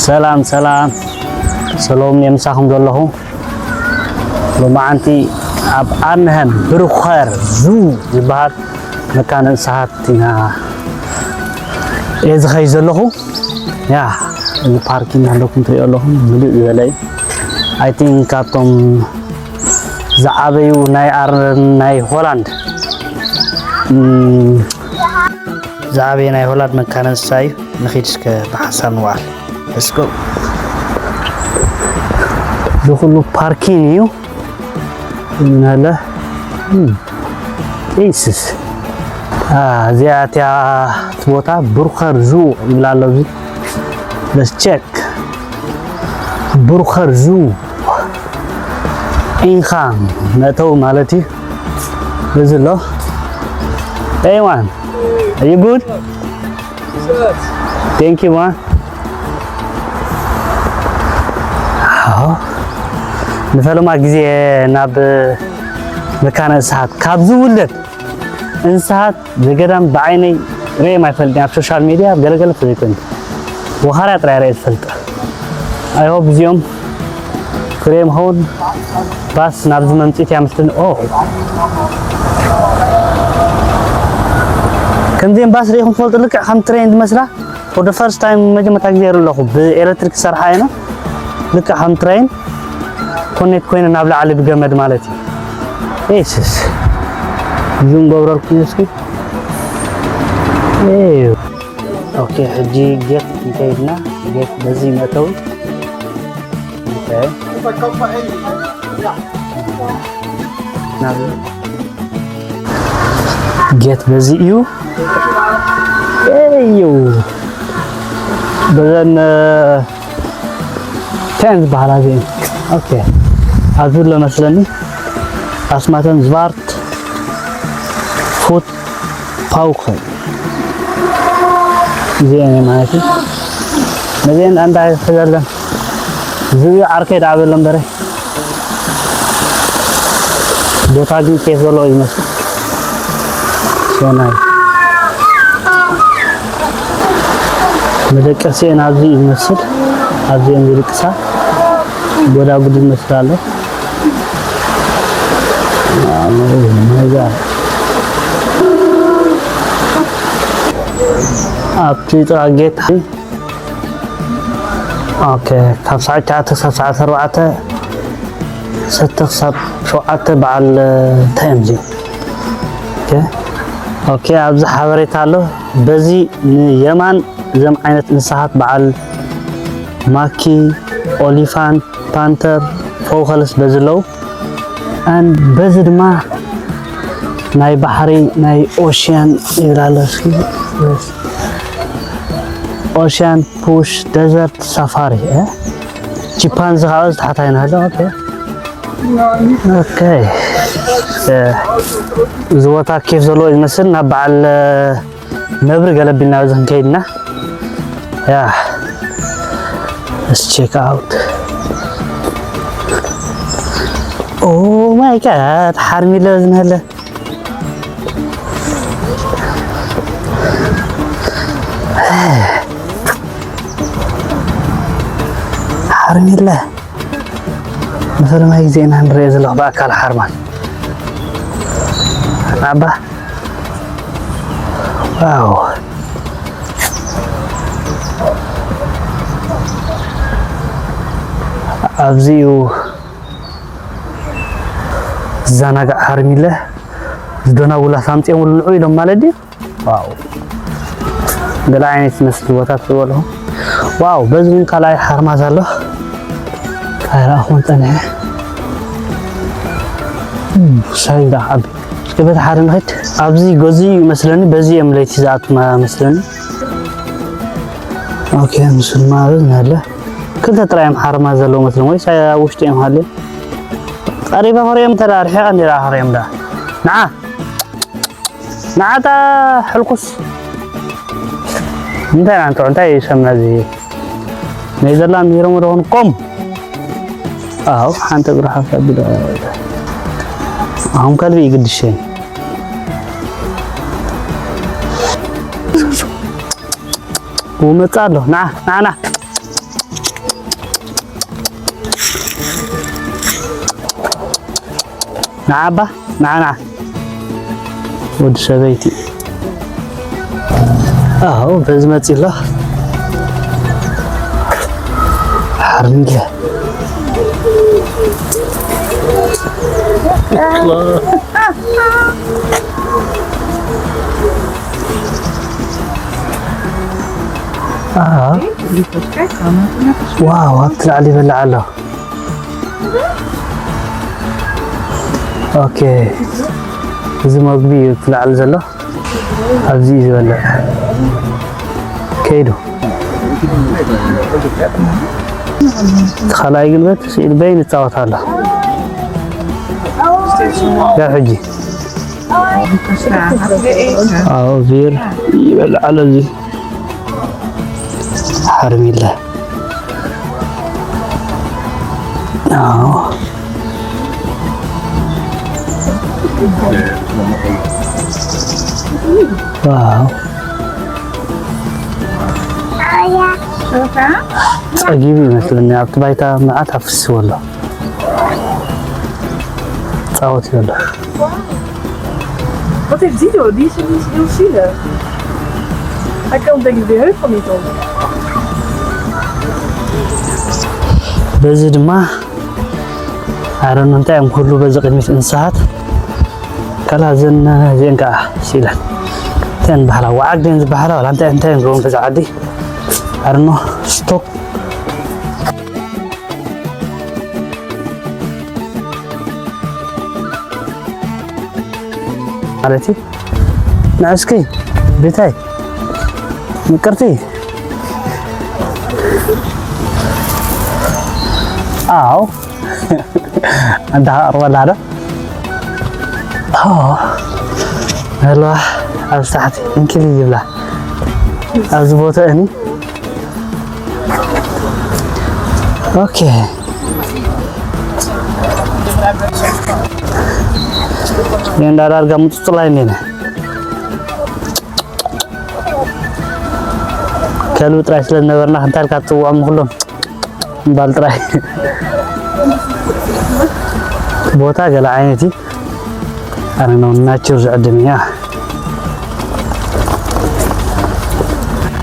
ሰላም ሰላም ሰሎም የምሳኹም ዘለኹ። ሎማዓንቲ ኣብ ኣርንሀም ብሩኸር ዙ ዝበሃል መካነ እንስሳት ኢና እየ ዝኸይ ዘለኹ። ያ፣ እዚ ፓርኪንግ ኣለኩም ትሪኦ ኣለኹም፣ ምሉእ ዝበለ እዩ። I think ካብቶም ዝዓበዩ ናይ ኣር-፣ ናይ ሆላንድ፣ እም፣ ዝዓበየ ናይ ሆላንድ መካነ እንስሳ እዩ። ንኺድ እስከ ብሓሳብ ንውዓል። Let's go። እዚ ኩሉ ፓርኪን እዩ። እናለ፣ እም፣ ኢስስ። አ፣ እዚኣ እቲያ እቲ ቦታ ብሩኸር ዙ ይብላ ኣሎ። እዚ Let's check። ብሩኸር ዙ ኢንኻን መእተዊ ማለት እዩ። እዚ ኣሎ። Hey man, are you good? Thank you man። ኣዎ፣ ንፈለማ ግዜ ናብ መካነ እንስሳት ካብ ዝውለድ እንስሳት ዘገዳም ብዓይነይ ርእዮም ኣይፈልጥን። ኣብ ሶሻል ሚድያ ኣብ ገለገለ ተዘይኮይኑ ወኻርያ ጥራይ ርእየ ዝፈልጥ። I hope እዚኦም ክርእዮም ኸውን። ባስ ናብዚ መምፅኢት እያ መስለኒ። ኦ፣ ከምዚኦም ባስ ርኢኹም ትፈልጡ? ልክዕ ከም ትሬን ዝመስላ። For the first time መጀመርታ ግዜ ይርኢ ኣለኹ ብኤሌክትሪክ ዝሰርሓ እየን። ልክዕ ከም ትሬን ኮኔክት ኮይነ ናብ ላዕሊ ብገመድ ማለት እዩ። ኢየሱስ፣ ዙም ገብረልኩም እስኪ። እዩ። ኦኬ፣ ሕጂ ጌት እንከይድና፣ ጌት በዚ መእተዊ። ኦኬ። ናብ ጌት በዚ እዩ። እዩ። በዘን ቴን ዝበሃላ እዚአን። ኦኬ። ኣብዚ ኣሎ መስለኒ ኣስማተን ዝባርት ፉት ፓውክ እዚአን ማለት እዩ። ነዚአን ኣንዳ ይሕዘለን። ዝብኢ ዓርከይ ደኣ በሎ እምበረ። ቦታ ግን ኬፍ ዘለዎ እዩ ዝመስል። ሶናይ መደቀሲአን ኣብዚ እዩ ዝመስል። ኣብዚአን ዝድቅሳ ጎዳጉዲ ዝመስል ኣሎ። መዛ ኣብቲ ጥቓ ጌት። ኦኬ፣ ካብ ሰዓት ትሽዓተ ክሳብ ሰዓት ኣርባዕተ፣ ሰተ ክሳብ ሸውዓተ በዓል፣ እ፣ እንታይ እዮም እዚኦም? ኦኬ፣ ኦኬ፣ ኣብዚ ሓበሬታ ኣሎ። በዚ ንየማን እዞም ዓይነት እንስሳት በዓል ማኪ፣ ኦሊፋንት፣ ፓንተር፣ ፈውኸልስ በዚ ኣለዉ። ኣን በዚ ድማ ናይ ባሕሪ፣ ናይ ኦሽያን ይብል ኣሎ። እስኪ ኦሽያን ፑሽ ደዘርት ሳፋሪ፣ እ? ቺምፓንዚ ከዓ እዚ ታሕታይ ናሃለ። ኦኬ። ኦኬ። እ፣ እዚ ቦታ ኬፍ ዘለዎ እዩ ዝመስል። ናብ በዓል፣ እ፣ ነብሪ ገለቢልና በዚ ክንከይድና። ያ። Let's check out. Oh my God፣ ሓርሚለ ዝነለ። ሓርሚለ። ንፈለማይ ግዜ ኢና ንሪኦ ዘለኹ ብኣካል ሓርማዝ። ኣባ። ዋው። ኣብዚኡ ዝዘናጋዕ ሓርሚለ፣ ዝደናጉላ ሳምፅኦም ንዑ ኢሎም ማለት ድዩ? ዋው። ገለ ዓይነት ዝመስል ቦታ ትሪእዎ ኣለኹም። ዋው፣ በዚ እውን ካልኣይ ሓርማዝ ኣሎ። ኣይረኣኹን ጸኒሐ። እም፣ ሳይ ደኣ ዓቢ። እስከ በቲ ሓደ ንኸድ። ኣብዚ ገዚኡ ይመስለኒ፣ በዚ እዮም ለይቲ ዝኣቱ ማ-፣ መስለኒ። ኦኬ፣ ንሱ ድማ ኣብዚ እናሃለ። ክልተ ጥራይ እዮም ሓርማዝ ዘለዉ መስለኒ፣ ወይስ ኣብ ውሽጢ እዮም ሃልዮም? ቀሪበ ክሪኦም እንተ ደኣ ርሒቐ እንዲየ ደኣ ክሪኦም ደኣ። ንዓ! ንዓታ ሕልኩስ። እንታይ ናንተ፣ እንታይ እዩ ሰምና እዚ? ናይ ዘላን ቢሮ መደኹን ኮም። ኣው፣ ሓንቲ እግሩ ሓፍ ኣቢሉ። ኣሁን ከልቢ ይግድሸኝ። ወመጻ ኣሎ። ንዓ፣ ንዓ፣ ንዓ። ንዓባ ንዓና ወዲ ሰበይቲ ኣው በዚ መፂ ኣሎ። ሓርሚለ ዋው ኣብቲ ላዕሊ ይበልዕ ኣሎ። ኦኬ፣ እዚ መግቢ እዩ እቲ ላዕሊ ዘሎ። ኣብዚ እዩ ዝበልዕ። ከይዱ። እቲ ካልኣይ ግልበት ስኢል በይን ይፃወት ኣሎ። ያው ሕጂ። ኣዎ፣ ዚር ይበልዕ ኣሎ እዚ። ሓርሚለ። ኣዎ። ዋው። ጸጊቡ ይመስለኒ፣ ኣብቲ ባይታ መዓት ኣፍስዎ ኣሎ። ጻወት ይበሎ። Wat heeft die door? Die is er niet heel zielig. Hij kan denk ik de heuvel niet op. በዚ ድማ ኣረኑ እንታይ እዮም ክህሉ በዚ ቅድሚት እንስሳት ካላ ዘን እዚአን ከዓ ሲለን እተን በሃላ ወዓግደን ዝበሃላ ዋላ እንታይ እንታይ እዮም ዝብሎም ገዛ ዓዲ ኣረኖ ስቶክ ማለት እዩ። ንዕስኪ ቤታይ ምቅርቲ ኣው እንዳ ኣቅርበላ ዶ ኣው ሄሎ ኣብ ታሕቲ እንክሊ ይብላ ኣብዚ ቦታ እኒ ኦኬ። እንዳ ዳርጋ ምጥጥላይ ኔነ ከልቢ ጥራይ ስለ ዝነበርና ክንታልካ ትፅውዖም ንኩሎም እምባል ጥራይ ቦታ ገለ ዓይነት እዩ። ኣነ ነው ናቸው ዝዕድም እያ።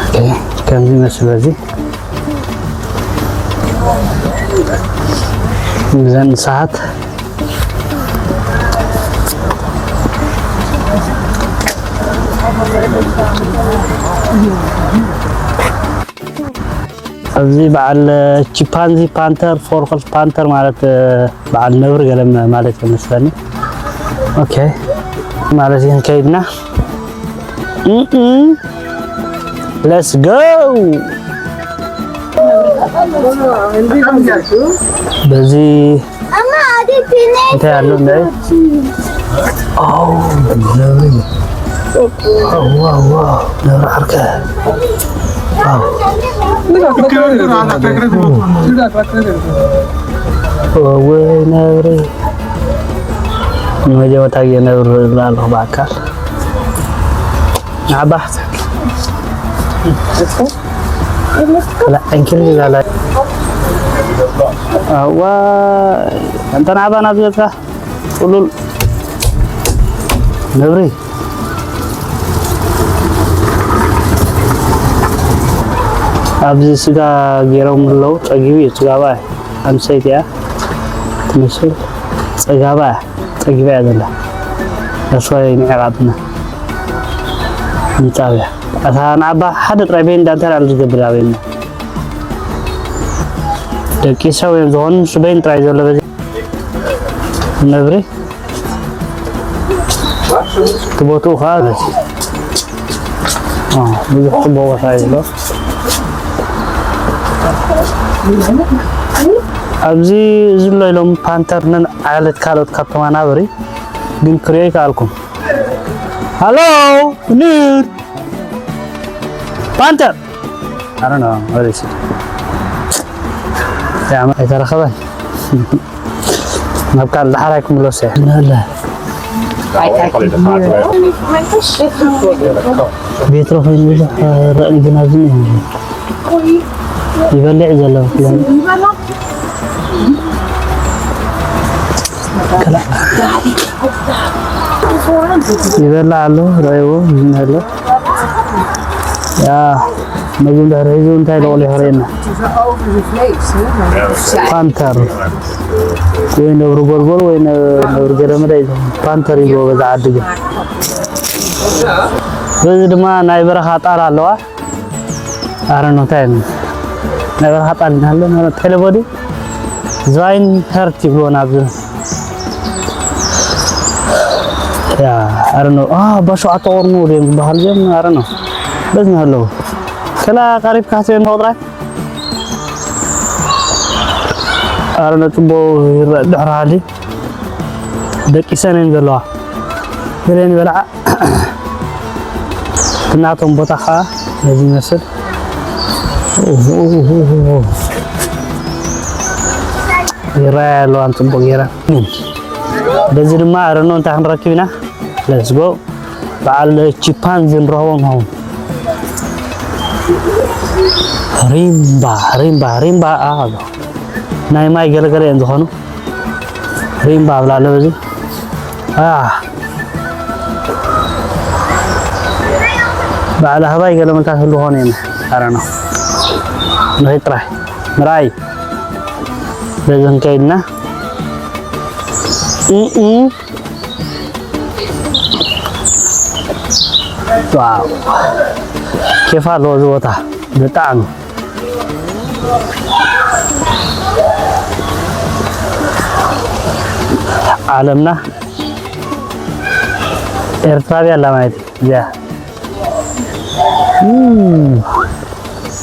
ኦኬ፣ ከምዚ ይመስል በዚ ብዘን ሰዓት ኣብዚ በዓል ቺምፓንዚ ፓንተር ፎርኮል ፓንተር ማለት በዓል ነብሪ ገለ ማለት ይመስለኒ። ኦኬ ማለት ይህን ከይድና let's go በዚ እንታይ ኣሎ እንደ ነብሪ ነብሪ ዓርከ ወይ ነብሪ ንመጀመርታ ግዜ ነብሪ ርኢ ኣለኹ ብኣካል ንዓባ እንክል ዛላ ኣዋ እንተ ንዓባ ናብ ዝገጽካ ጡሉል ነብሪ ኣብዚ ስጋ ገይሮም ኣለዉ። ጸጊቡ እዩ። ጽጋባ ኣንሰይቲ እያ ትመስል። ጸጋባ እያ። ጸጊባ እያ ዘላ። ኣስዋይ ንዕቓትና ንጻብያ ኣታ ንዓባ ሓደ ጥራይ በይን ዳንተራ ዝገብር ኣበይና ደቂ ሰብ እዮም ዝኾኑ ንሱ በይን ጥራይ ዘሎ በዚ ነብሪ ክቦትኡ ከዓ ብዙሕ ፅቡቅ ቦታ እዩ ዘሎ ኣብዚ ዝሎ ኢሎም ፓንተር ንን ዓይነት ካልኦት ካብቶም ኣናብሪ ግን ክሪኦ ይከኣልኩም ሃሎ ኒር ፓንተር ኣረ ነው ወደ ኣይተረኸበን ናብ ካልእ ዳሕራይ ክምለሶ እየ ንህለ ቤትሮ ኮይኑ ብዙሕ ረእን ግን ኣብዚ ይበልዕ ዘሎ ክለን ይበልዕ ኣሎ፣ ረእይዎ፣ ዝንሄ ኣሎ። ያ፣ መግቢ ድሕሪ ሒዙ እንታይ ኢሉ ቆሊሑ ክርእየና? ፓንተር። ወይ ነብሪ ጎልጎል ወይ ነ-፣ ነብሪ ገለመለ እዩ። ፓንተር ይብልዎ በዛ ዓዲ ግን። በዚ ድማ ናይ በረኻ ጣል ኣለዋ። ኣረ ኖ፣ እንታይ እዩ? ናይ በረኻ ጣል እናሃለ ማለት ቴሌቦዲ ዝባይን ሄርት ይብልዎ ናብዚ። ያ፣ ኣረ ኖ፣ አ፣ ኣባ ሸውዓተ ቆርኑ ድዮም ዝበሃሉ እዮም። ኣረ ኖ፣ በዚ እናሃለዉ። ከላ ቀሪብካ ትበን መቑጥራይ። ኣረ ኖ፣ ጽቡቕ ይረአ ድሕሪ ሃሊ። ደቂሰን እየን ዘለዋ። ገለን ይበልዓ። እናቶም ቦታ ኸዓ ነዚ ይመስል። ይረኣያ ኣለዋን ጽቡቕ ገይረን። በዚ ድማ ኣረኖ እንታይ ክንረክብ ኢና? Let's go። በዓል ቺምፓንዚ ንረኽቦ ንኸውን። ሪምባ፣ ሪምባ፣ ሪምባ ኣሎ። ናይ ማይ ገለገለ እየን ዝኾኑ። ሪምባ ኣብላ ኣሎ በዚ። አ። በዓል ኣህባይ ገለ መካፍል ዝኾነ እየን። ኣረ ነው። ንኸይድ ጥራይ። ምርኣይ። በዚ ክንከይድና። እ፣ እ። ዋው። ኬፍ ኣለዎ እዚ ቦታ። ብጣዕሚ። ዓለምና ኤርትራ ድያ ኣላ ማለት እዩ። እዚኣ። እም።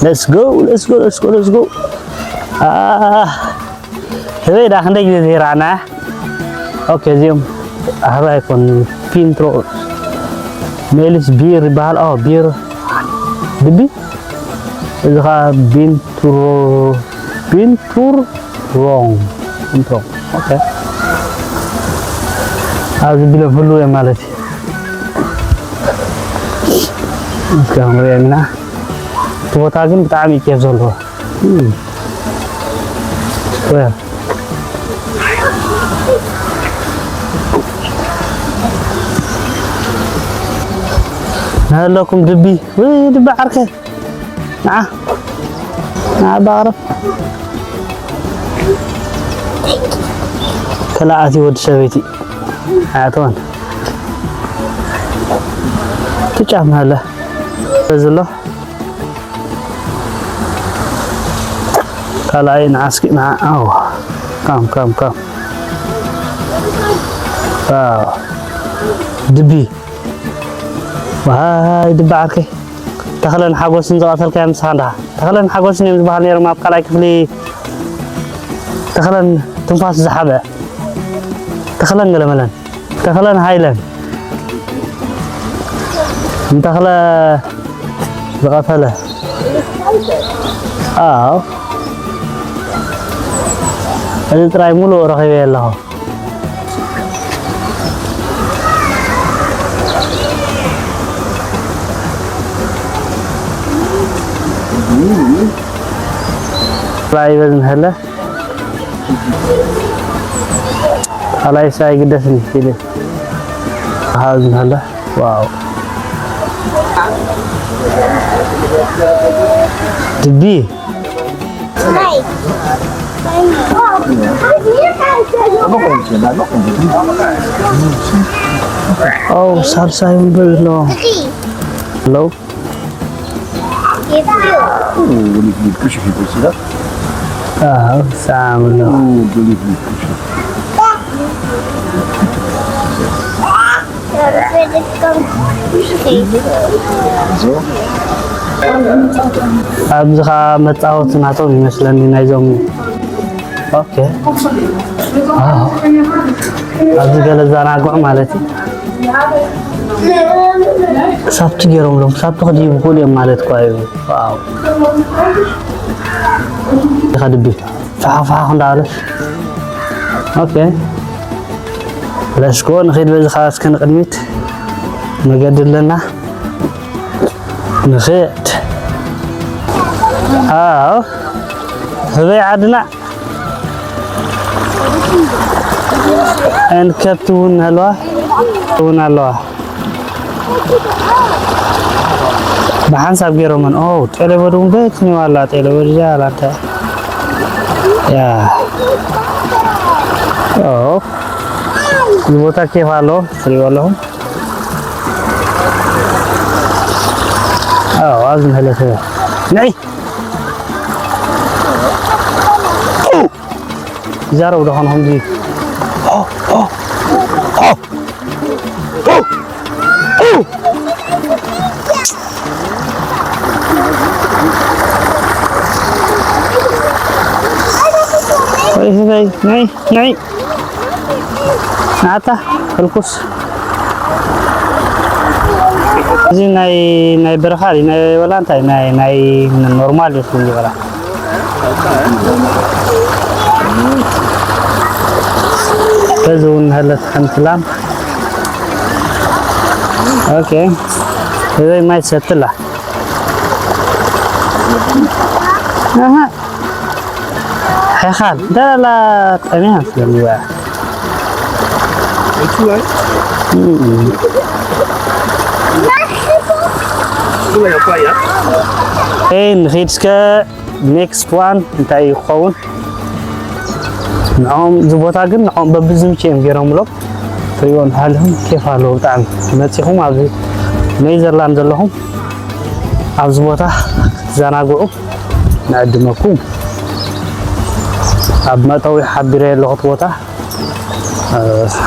Let's go, let's go, let's go, let's go። ኣህ። ህበይ ዳ ክንደይ ግዜ ዘይረኣና? ኦኬ፣ እዚኦም ኣህባይ ኣይኮኑን። ፒንትሮ ሜልስ ቢር ይበሃል። ኦ፣ ቢር ድቢ። እዚ ኸዓ ቢንቱሮ-፣ ቢንቱሮንግ። ቢንቱሮንግ። ኦኬ። ኣብዚ ቢሎም ህልው እዮም ማለት እዩ። እስከ ክንሪኦም ኢና። እቲ ቦታ ግን ብጣዕሚ እዩ ኬፍ ዘለዎ። እም። ወያ። ናሃለኩም ድቢ፣ ወይ ድቢ ዓርከይ። ንዓ። ንዓ ባቕረብ። ከላኣቲ ወዲ ሰበይቲ። ኣተወን። ትጫፍ ማለ። ዘሎ። ካልኣይ ንዓስኪ ንዓ፣ ኣው። ካም፣ ካም፣ ካም። ኣው። ድቢ። ዋይ፣ ድቢ ዓርከይ። ተኽለን ሓጎስን ዝቐተልካዮም ንስኻ እንድኻ። ተኽለን ሓጎስን እዮም ዝበሃል ነይሮም ኣብ ካልኣይ ክፍሊ። ተኽለን ትንፋስ ዝሓበ። ተኽለን ገለመለን። ተኽለን ሃይለን። ንተኽለ ዝቐተለ። ኣዎ። እዚ ጥራይ ሙሉእ ረኺበዮ ኣለኹ። ጥራይ በዝን ሀለ። ኣላይሳ ኣይግደስን ኢለ። ኣሃ፣ ዝን ሀለ። ዋው። ድቢ። ኦ፣ ሳልሳይ እውን በሎ። ሄሎ። Ooh, we need to push it, you see that? ኣው፣ ሳም ኣሎ። Ooh, we need to push it. ኣብዚ ኸዓ መጻወቲ ናቶም ይመስለኒ ናይዞም። ኦኬ። ኣው። ኣብዚ ገለ ዘናግዑ ማለት እዩ። ሳብቲ ገይሮምሎም፣ ሳብቲ ክድይቡ ይኽእሉ እዮም ማለት እኳ እዩ። ዋው። ኢኻ ድቢ። ፋሕ ፋሕ እንዳበለ። ኦኬ። Let's go፣ ንኺድ በዚ ኸዓ እስከ ንቕድሚት መገዲ ኣለና። ንኺድ። ኣው። ህበይ ዓድና። And ከብቲ እውን ኣለዋ እውን ኣለዋ። ብሓንሳብ ገይሮመን። ኦ፣ ጤለበድ እውን በት ኒዋላ ጤለበድ እዚኣ ኣላ እንታይ? ያ። ኦ፣ እዚ ቦታ ኬፍ ኣሎ፣ ትሪእዎ ኣለኹም። ኦ፣ ኣብዚ መለሰ። ንዒ። ይዛረቡ ዶ ኾን ከምዚ? ሆ፣ ሆ፣ ሆ፣ ሆ፣ ሆ። ወይ፣ ወይ፣ ነይ፣ ነይ። ናታ፣ ህልኩስ። እዚ ናይ፣ ናይ በረኻ ድዩ? ናይ ወላ እንታይ? ናይ፣ ናይ ኖርማል እዩ ዝብሉ ይበላ። በዚ እውን ሃለት ሓንቲ ላም። ኦኬ። እዚ ማይ ትሰትላ። ኣሃ። ሓኻል፣ ደላላ ጠምያ ስለሚዋ። እም። ኤይ፣ ንኺድ እስከ ኔክስት ዋን እንታይ ይኸውን? ንዖም፣ እዚ ቦታ ግን ንዖም በብዝምች እዮም ገይሮምሎም። ትሪእዎ እንተሃለኹም ኬፍ ኣለዎ ብጣዕሚ። መጺኹም ኣብዚ ኔዘርላንድ ዘለኹም ኣብዚ ቦታ ክትዘናግዑ ንዕድመኩም። ኣብ መእተዊ ሓቢረ ኣለኹ እቲ ቦታ፣ እ፣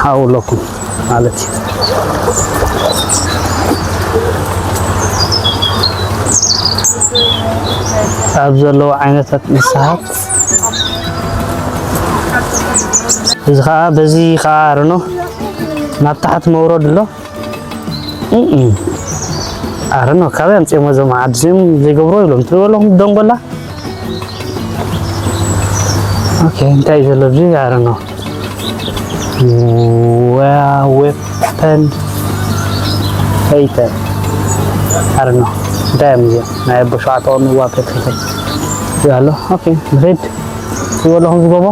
ኣብኡ ኣለኩም ማለት እዩ። ኣብ ዘለዉ ዓይነታት እንስሳት እዚ ኸዓ፣ በዚ ኸዓ ኣረኖ ናብ ታሕቲ መውረድ ኣሎ። እም። ኣረ ኖ፣ ካበይ ኣምጺኦም እዞም ዓዲ እዚኦም ዘይገብሮ ኢሎም ትሪእዎ ኣለኹም ደንጎላ? ኦኬ፣ እንታይ እዩ ዘሎ ኣብዚ? ኣረ ኖ። ዋ፣ ዌፐን ሄይተር። ኣረ ኖ። እንታይ እዮም እዚኦም? ናይ ኣቦ ሸውዓተ ቀኑ ዋፔ ፔ ኣሎ። ኦኬ፣ ንኺድ። ትሪእዎ ኣለኹም ዝጎቦ?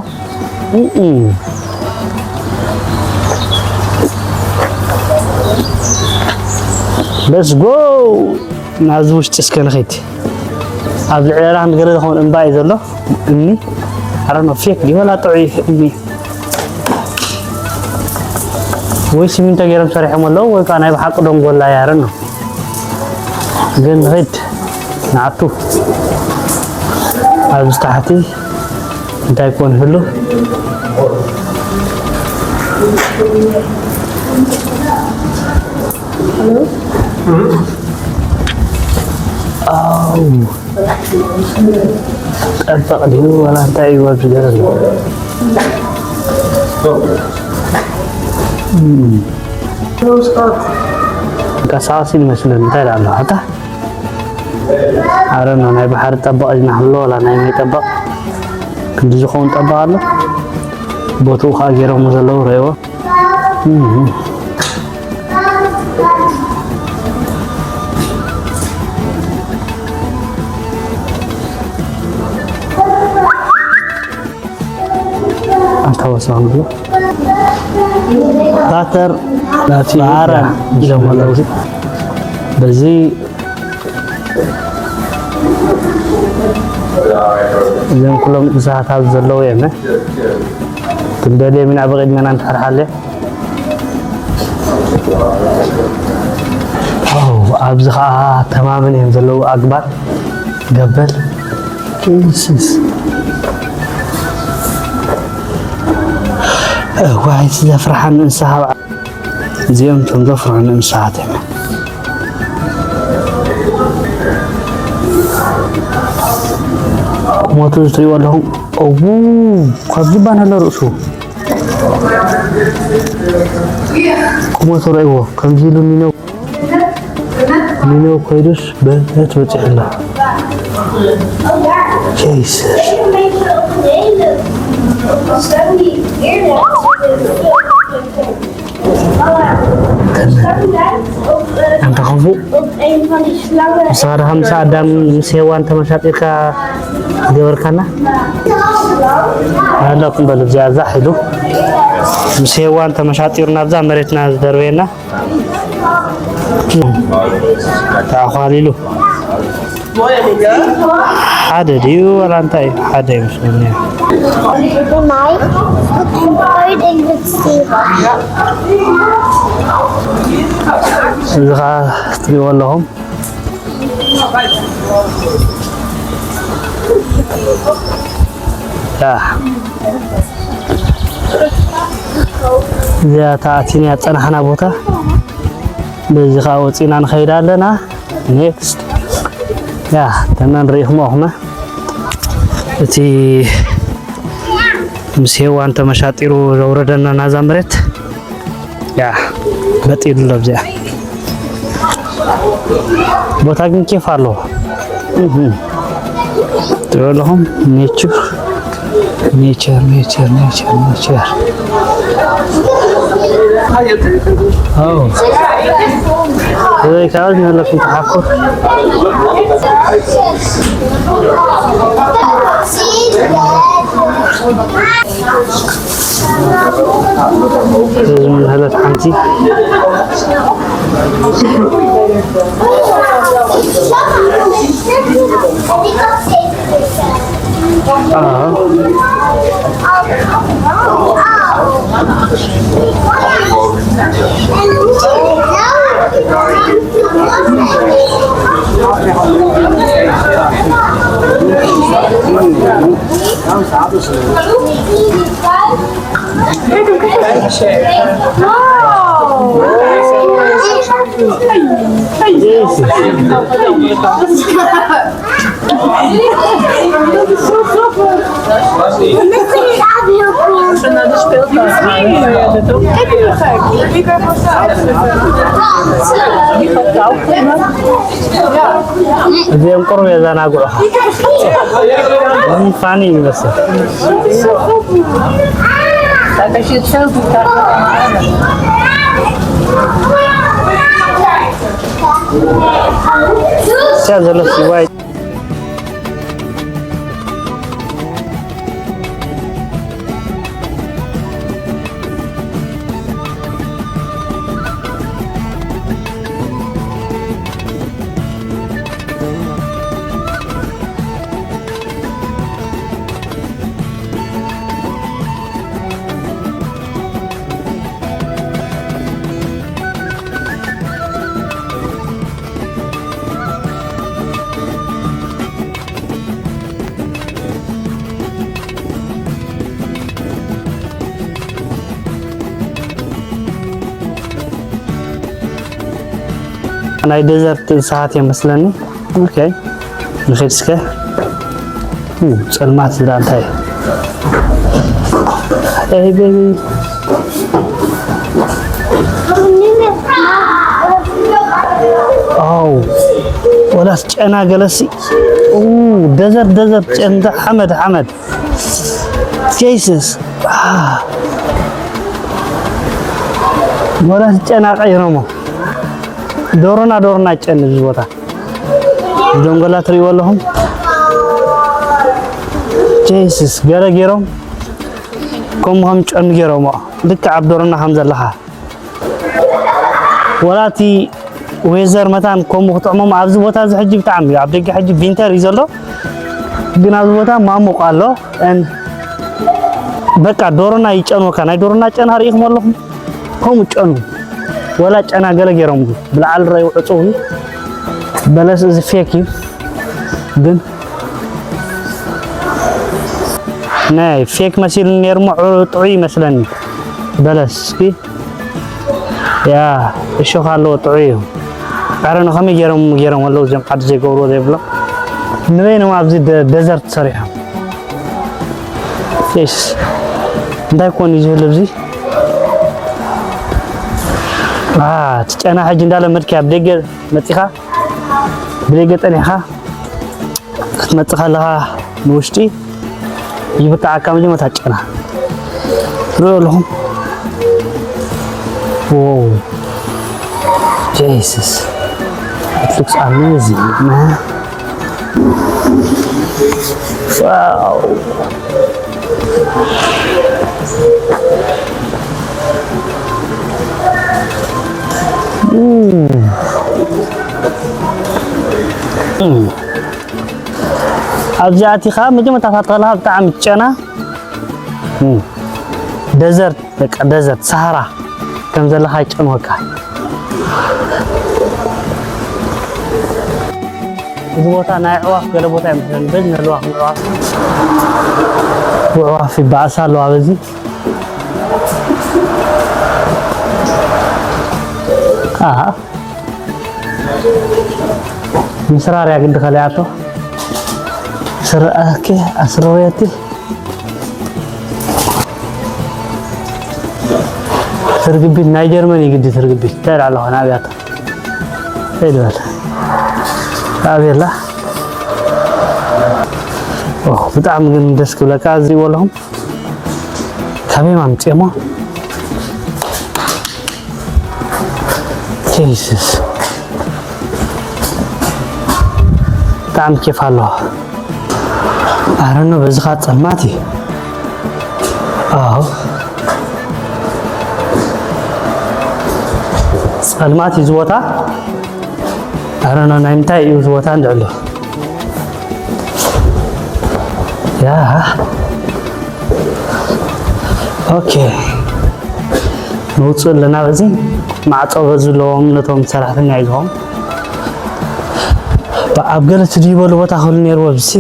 እም። Let's go! ናብዚ ውሽጢ እስከ ንኸይድ። ኣብ ልዕሊ ራህን ገለ ዝኾነ እምባ እዩ ዘሎ። እምኒ። ኣረ ኖ፣ ፌክ ድዩ ወላ ጥዑይ እምኒ? ወይ ሲሚንቶ ገይሮም ሰሪሖም ኣለዉ፣ ወይ ከዓ ናይ ብሓቂ ደንጎላ እዩ፣ ኣረ ኖ። ግን ንኸይድ፣ ንኣቱ። ኣብዚ ታሕቲ እንታይ ኮን ይህሉ? ኣው። ጠበቕ ድዩ ዋላ እንታይ እዩ ኣብዚ ገለ ዘሎ? እም። ተንቀሳቓሲ ይመስለኒ። እንታይ ደኣ ኣሎ? ኣታ? ኣረ ኖ፣ ናይ ባሕሪ ጠበቕ እዩ ዝናህሎ፣ ዋላ ናይ ማይ ጠበቕ። ክንዲ ዝኸውን ጠበቕ ኣሎ። ቦትኡ ኸኣ ገይሮሞ ዘለዉ ረእይዎ። እም። ኣንታ ወሳኺ ምግቢ። ባተር ናቲ ባረን ኢሎም ኣለዉ። በዚ እዞም ኩሎም እንስሳታት ኣብዚ ዘለዉ እዮም። ክንደልዮም ኢና ብቕድመና እንድሕር ሃልዮም። ዋው፣ ኣብዚ ኸዓ ተማመን እዮም ዘለዉ ኣግባር ገበል። ጂስስ። እዋይ፣ እቲ ዘፍርሓኒ እንስሳ ካብ ዓ-፣ እዚኦም እቶም ዘፍርሑኒ እንስሳት እዮም። ቁመቱ እዚ ትሪእዎ ኣለኹም። እዉ፣ ካብዚ ባን ኣሎ ርእሱ። ቁመቱ ረእይዎ፣ ከምዚ ኢሉ ሚነው፣ ሚነው ኮይዱስ በህት በፂሑ ኣሎ። ጀይሰስ። ኣንታ ኸፉ፣ ንስኻ ደኣ ምስ ኣዳም ምስ ሄዋን ተመሳጢርካ ገበርካና? ኣለኩም በሉ። እዚኣ ዛሕ ኢሉ ምስ ሄዋን ተመሻጢሩ ናብዛ መሬትና ዝደርበየና ተኣኳሊሉ። ሓደ ድዩ ዋላ እንታይ እዩ? ሓደ ይመስለኒ። እዚ ኸዓ ትሪእዎ ኣለኹም። ያ። እዚኣ እታ ኣቲና ዝጸናሕና ቦታ። በዚ ኸዓ ወጺና ንኸይድ ኣለና። ኔክስት። ያ፣ ተመን ርኢኹም ኣኹመ። እቲ ምስ ሄዋን ተመሻጢሩ ዘውረደና ናዛ መሬት። ያ፣ በጢሉ ኣሎ ኣብዚኣ። ቦታ ግን ኬፍ ኣለዎ። እህ። ትሪእዎ ኣለኹም ኔቸር፣ ኔቸር፣ ኔቸር፣ ኔቸር፣ ኔቸር። ኣው። እዚ ካብ ዝመለኩም ተሓኩር። እዚ ምን ህለት ሓንቲ። እዚኦም ቁሩብ የዘናግዑኻ። ፋኒ ይመስል። እዚኣ ዘሎ ሲዋይ ናይ ደዘርት እንስሳት የመስለኒ። ኦኬ፣ ንኸይድ እስከ። ኡ፣ ጸልማት ዝዳ እንታይ? ኤይ፣ ቤቢ። ኣው፣ ወላስ ጨና ገለሲ? ኡ፣ ደዘርት፣ ደዘርት፣ ጨንዳ ሓመድ፣ ሓመድ። ጄሱስ። አ። ወላስ ጨና ቀይሮሞ። ዶሮና፣ ዶሮና ጨን እዚ ቦታ። ደንጎላ ትሪእዎ ኣለኹም? ጄሱስ፣ ገለ ገይሮም፣ ከምኡ ከም ጨኑ ገይሮሞ። ልክዕ ኣብ ዶሮና ከም ዘለኻ። ወላ እቲ ዌዘር መታን ከምኡ ክጥዕሞም ኣብዚ ቦታ እዚ ሕጂ ብጣዕሚ እዩ። ኣብ ደገ ሕጂ ቪንተር እዩ ዘሎ። ግን ኣብዚ ቦታ ማሙቕ ኣሎ። And በቃ ዶሮና ይጨንወካ። ናይ ዶሮና ጨና ርኢኹም ኣለኹም? ከምኡ ጨኑ። ወላ ጨና ገለ ገይሮም ብልዓል ረዩ ዕጹው እዩ። በለስ እዚ ፌክ እዩ። ግን ናይ ፌክ መሲሉ ነይሩ እሞ ዑ-፣ ጥዑይ ይመስለኒ። በለስ እስኪ። ያ፣ እሾኽ ኣለዎ፣ ጥዑይ እዩ። ኣረ ንኸመይ ገይሮም፣ ገይሮም ኣለዉ እዚኦም ዓዲ ዘይገብርዎ ዘይብሎም። ንበይኖም ኣብዚ ደ-፣ ደዘርት ሰሪሖም። የስ። እንታይ ኮን እዩ ዝህሉ ኣብዚ? አ፣ እቲ ጨና ሕጂ እንዳለመድካዮ ኣብ ደገ መጺኻ፣ ብደገ ጸኒሕካ ክትመጽእ ከለኻ ንውሽጢ ይብቅዓካ። መጀመርታ ጨና ትሪኦ ኣለኹም። ዎው፣ ጄሱስ፣ it looks amazing, man. ዋው። ኣብዚ ኣቲኻ መጀመርታ እታ ተኽሊ ብጣዕሚ ጨና፣ ደዘርት፣ በቃ ደዘርት ሰሃራ ከም ዘለኻ ይጨንወካ። እዚ ቦታ ናይ ኣዕዋፍ ገለ ቦታ ይመስለኒ። በዚ ንህልዋ ከም ኣዕዋፍ፣ ኣዕዋፍ ይበኣሳ ኣለዋ በዚ። ኣሃ። ምስራር እያ ግዲ ከለያቶ። ስረ-፣ ኦኬ፣ ኣስርርያቲ። ስርግቢት ናይ ጀርመን እዩ ግዲ ስርግቢት። እንታይ ኢላ ኣለኹ ንኣብያቶ። እንታይ ልበል? ኣብየላ። ኦ፣ ብጣዕሚ ግን ደስ ክብለካ። እዚ ወለኹም ካበይ ኣምፅኦሞ? ጂሱስ፣ ብጣዕሚ ኬፍ ኣለዎ። ኣረ ኖ፣ በዚ ኸዓ ጸልማት እዩ። ኣዎ፣ ጸልማት እዩ እዚ ቦታ። ኣረ ኖ፣ ናይ ምንታይ እዩ እዚ ቦታ እንድዕሉ? ያ፣ ኦኬ፣ ንውፅእ ኣለና። በዚ ማዕፆ በዚ ኣለዎም ነቶም ሰራሕተኛ እዩ ዝኾኑ። ኣብ ገለ ትድይበሉ ቦታ ክህሉ ነይርዎ። ብሲ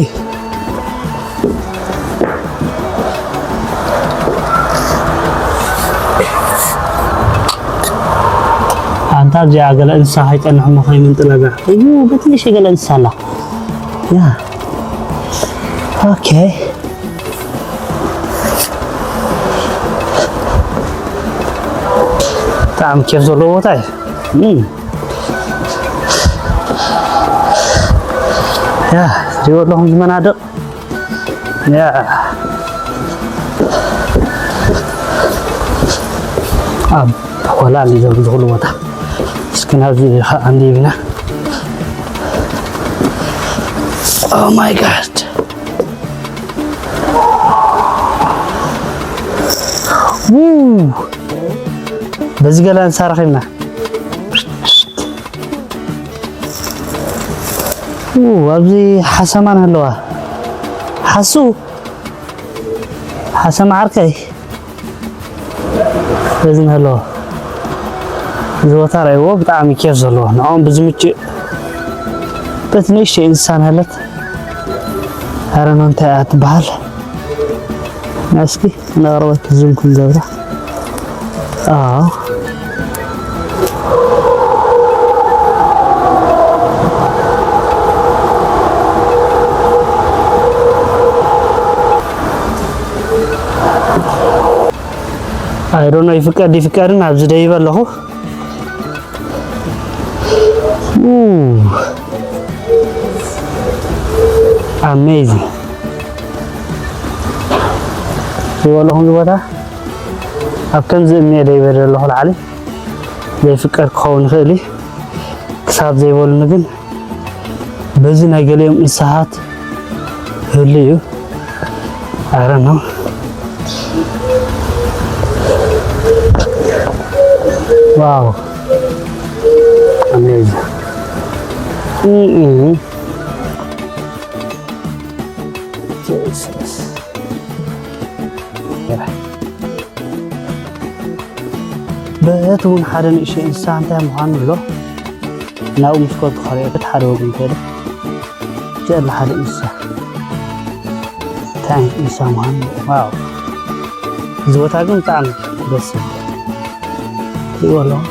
ኣንታ ኣብዚኣ ገለ እንስሳ ከይፀንሕ እሞ ከይምንጥለና እዩ። በትንሽ ገለ እንስሳ ኣላ። ያ፣ ኦኬ። ብጣዕሚ ኬፍ ዘለዎ ቦታ እዩ። እም። ያ፣ ትሪእዎ ኣለኹም እዚ መናድቕ? ያ። ኣብ ሆላንድ እዮም ዝኹሉ ቦታ። እስኪ ናብዚ ከዓ እንዲብና። Oh my God። ው! በዚ ገለ እንስሳ ረኺብና። ው! ኣብዚ ሓሰማ ኣለዋ። ሓሱ! ሓሰማ ዓርከይ። በዚ ንህልዎ። እዚ ቦታ ረእይዎ፣ ብጣዕሚ ኬፍ ዘለዎ። ንዕኦም ብዝምችእ በቲ ንእሽተይ እንስሳ ንሃለት። ኣረ ኖ እንታይ እያ ትበሃል? እስኪ ንቐረበት ዙም ክንገብራ። ኣዎ። I don't know፣ ይፍቀድ ይፍቀድን ኣብዚ ደይበ ኣለኹ። ኡ፣ ኣሜዚንግ። ይበለኹም እዚ ቦታ ኣብ ከምዚ እምኒ ደይበ ዘለኹ ላዕሊ ዘይፍቀድ ክኸውን ይኽእል እዩ። ክሳብ ዘይበሉኒ ግን በዚ ናይ ገሊኦም እንስሳት ህሉ እዩ። I don't know። ዋው። Amazing። እም። Jesus። በቲ እውን ሓደ ንእሽተይ እንስሳ እንታይ ምዃኑ ኣሎ። ናብኡ ምስ ከድኩ ከርእዮ በቲ ሓደ ወገን ከይደ ጀላ ሓደ እንስሳ እንታይ ዓይነት እንስሳ ምዃኑ። ዋው፣ እዚ ቦታ ግን ብጣዕሚ ደስ ይብል። ትሪእዎ ኣለኹም።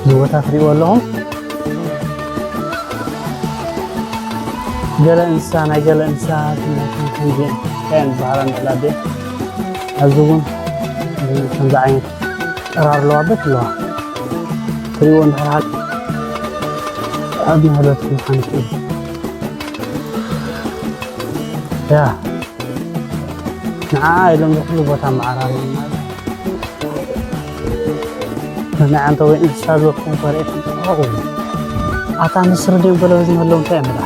እዚ ቦታ ትሪእዎ ኣለኹም። ገለ እንስሳ፣ ናይ ገለ እንስሳ፣ ናይ ከምዚ፣ እንታይ እየን ዝበሃላ ንዕላ ኣዴ። ኣብዚ እውን ከምዚ ዓይነት ጥራር ኣለዋ፣ በት ኣለዋ። ትሪእዎ እንድሕር ሃል-፣ ኣብ መህለት ምዃን ይኽእል። ያ። ንዓ ኢሎም ዝሕሉ ቦታ መዓራርዩና። ንዓንተ ወይ እንስሳ ዝበልኩም ኮርኤት። ኣታ ንስሪ ድዮም ገለ ዝመለዉ እንታይ እምዳ?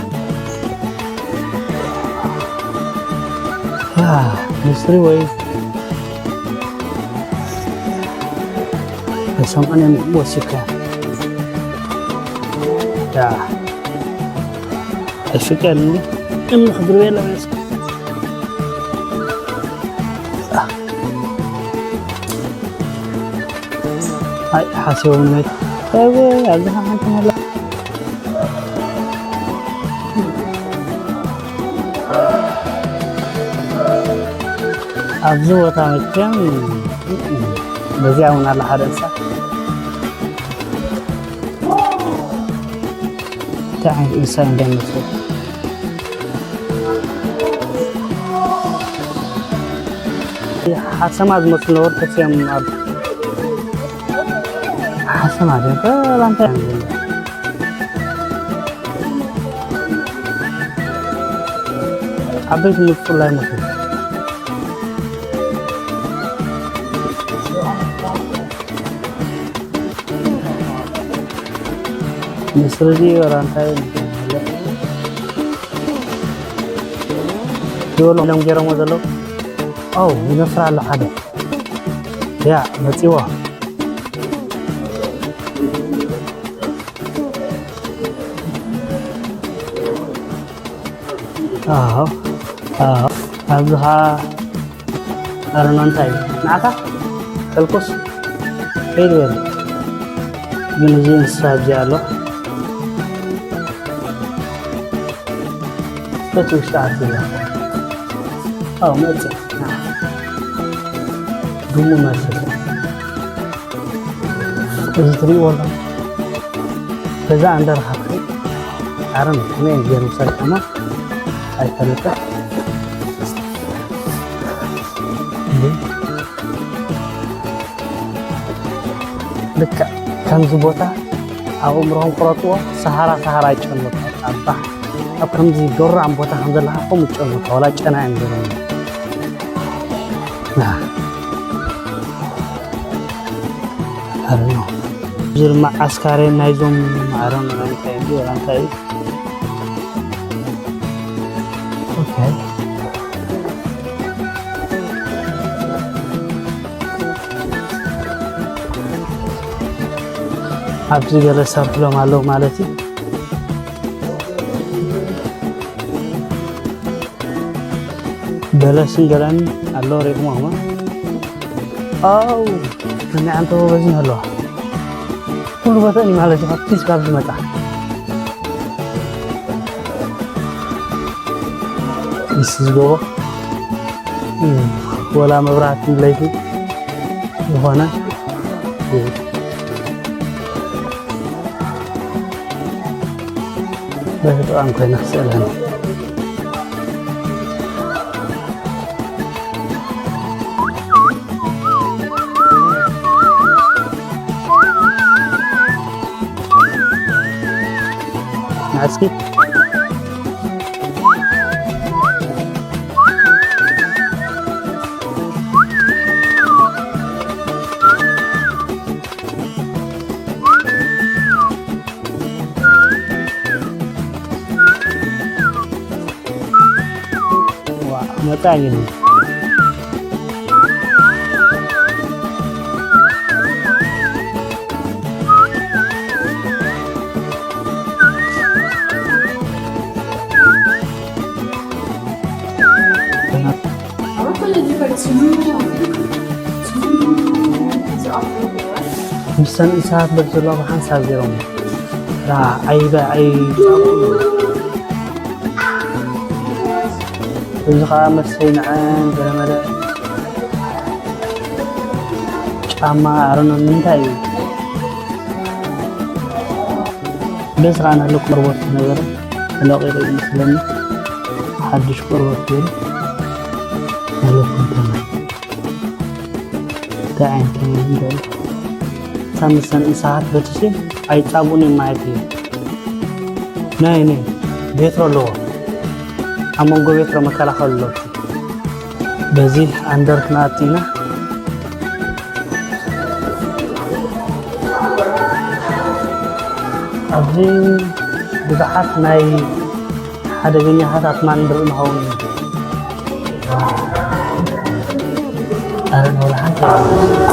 ያ፣ ንስሪ ወይ ኣይሰምዑን እዮም ወሲድካ። ያ። ኣይስቀል እንዲ እምኒ ክድርበየ ኣለዎ። ኣይ፣ ሓሲቦም ናይ፣ እወ፣ ኣብዚ ሓንቲ መላ። ኣብዚ ቦታ መቸም በዚኣ እውን ኣላ ሓደ እንስሳ። እንታይ ዓይነት እንስሳ እዩ እንዳይመስል? ሓሰማ ዝመስሉ ነበሩ፣ ተስዮም ኣብ ሓሰማ ድዮም? በላ እንታይ እዮም ዝብሉ? ዓበይቲ ምፅላ ይመስሉ። ንስሪ ድዩ ወላ እንታይ እዩ? ዝበሉ እዮም ገይሮምዎ ዘለዉ። ኦ፣ ይነፍር ኣሎ ሓደ። ያ፣ መፂዎ። ኣዎ፣ ኣዎ። ኣብዚ ኸዓ ኣረና እንታይ እዩ? ንዓኻ ሕልኩስ ከይድ በል። ግን እዚ እንስሳ ኣብዚ ኣሎ። በቲ ውሽጢ ዓዲ እዩ። ኣዎ፣ መጽእ። ና። ድሙ መስል። እዚ ትሪእዎ ኣለኹም። ገዛ እንዳረኸብኩ ዓረም ከመይ ገይሩ ሰሪሖሞ ኣይፈልጥን። እንዴ? ልክዕ ከምዚ ቦታ ኣብ ኣእምሮኹም ቁረጽዎ። ሰሃራ፣ ሰሃራ ይጨንቕ። ኣብ ባሕ-፣ ኣብ ከምዚ ገራም ቦታ ከም ዘለኻ ከምኡ ይጨንቕ። ዋላ ጨና እዮም ዘለዉ። ና። I don't know። እዚ ድማ ዓስካሪ ናይዞም፣ I don't know፣ እንታይ እዩ፣ እንታይ እዩ። ኦኬ። ኣብዚ ገለ ዝሰርሕሎም ኣለዉ ማለት እዩ። በለስን ገለን ኣሎ፣ ርኢኹሞ ኸማ። ኣው፣ ከመይ ዓንተቦ በዚን ኣለዋ። ኩሉ በተን እዩ ማለት እዩ፣ ካብቲ ስጋብ ዝመጣ። ምስ ዝገቦ፣ እም፣ ወላ መብራህቲ ለይቲ ዝኾነ፣ እም። በቲ ጥቓን ኮይነ ክስእለኒ። ንዓስኪ። ዋ፣ መጻ እዩ። ምስተን እንስሳት በቲ ዘለዋ ብሓንሳብ ገይሮም ራ ዓይበ ኣይ እዚ ኸዓ መስተይ ንዓን ገለመለ ጫማ ኣረኖ ንምንታይ እዩ? ደስ ኸዓ ናሉ ቆርበት ነበረ ተለቒቑ እዩ መስለኒ። ሓድሽ ቆርበት ገይሩ ናሉ ኮንተነር። እንታይ ዓይነት ተመን ገለ? ሳምሰን እንስሳት በትሲ ኣይጻቡን እዮም ማለት እዩ። ናይ፣ ናይ፣ ቤትሮ ኣለዎ። ኣብ መንጎ ቤትሮ መከላኸሊ ኣለዎ። በዚ ኣንደር ክንኣቱ ኢና። ኣብዚ ብዙሓት ናይ ሓደገኛታት ኣትማን ንርኢ ንኸውን ኢና። ኣረ፣ ወላ ሓንቲ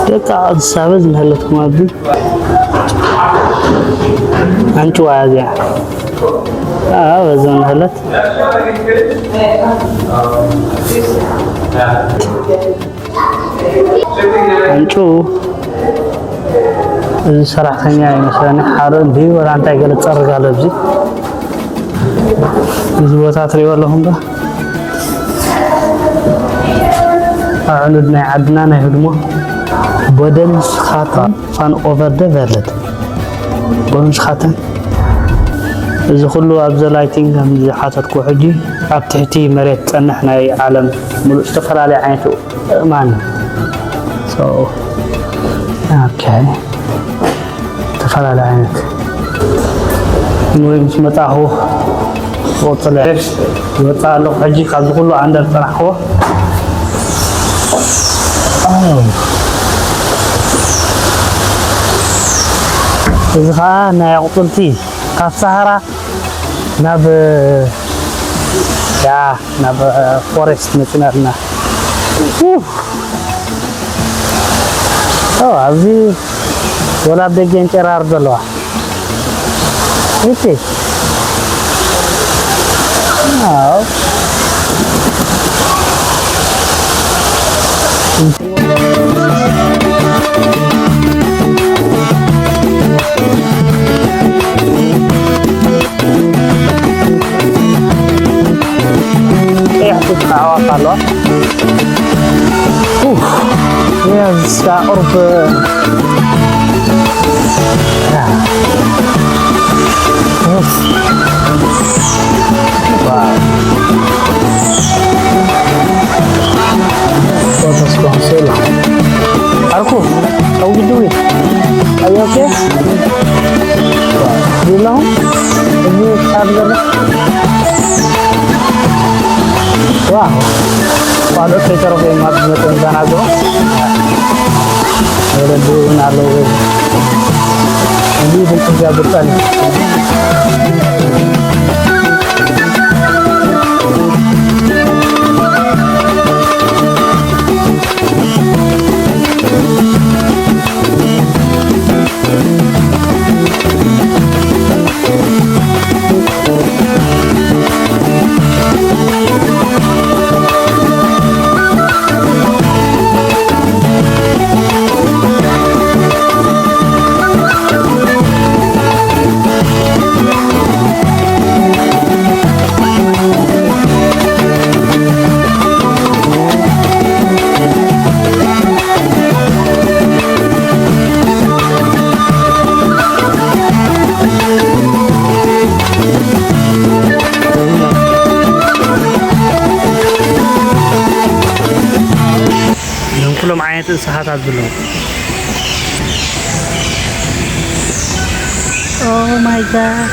ደቂ ኣንስሳበ ዝመሃለትኩም ኣብዚ ኣንጭዋ እዚኣ። ኣዎ፣ በዚ መሃለት። ኣንጭው፣ እዚ ሰራሕተኛ ይመስለኒ። ሓርኢ እንድዩ፣ ወላ እንታይ ገለ ትጸርግ ኣሎ ኣብዚ። እዚ ቦታ ትሪእዎ ኣለኹም ዶ? ኣዕኑድ ናይ ዓድና ናይ ህድሞ። ቦደን ስኻታ ፋን ኦቨር ደ ቨርልድ። ቦደን ስኻታ። እዚ ኩሉ ኣብዚ ላይቲንግ ከም ዝሓተትኩ ሕጂ ኣብ ትሕቲ መሬት ጸንሕ ናይ ዓለም ሙሉእ ዝተፈላለየ ዓይነት እማን። So፣ ኦኬ። ዝተፈላለየ ዓይነት። ንወይ ምስ መጻኹ ክቕጽል እየ። ይወጽእ ኣለኹ ሕጂ ካብዚ ኩሉ ኣንደር ዝጸናሕክዎ። ኣዎ። እዚ ኸኣ ናይ ኣቑጽልቲ ካብ ሳሃራ ናብ፣ ያ፣ ናብ ፎሬስት መጺና ኣለና። ኡፍ። ኦ፣ ኣብዚ ወላ ኣብ ደገ እንጨራር ዘለዋ። እቲ። ኣዎ። ቀያሕቲ ኣዕዋፍ ኣለዋ። ኡፍ፣ ያዝ፣ ቁሩብ። ኡፍ። ዋው። What is going on? Arku, how you doing? Are you okay? You know? Are you traveler? ዋው። ካልኦት ከይተረፉ እዮም ኣብዚ መፅኦም ዘናግዑ። ወለዲ እውን ኣለዉ። እዚ ብልፅጋ ብጣዕሚ እዞም ኩሎም ዓይነት እንስሳታት ዘለዉ። Oh my God።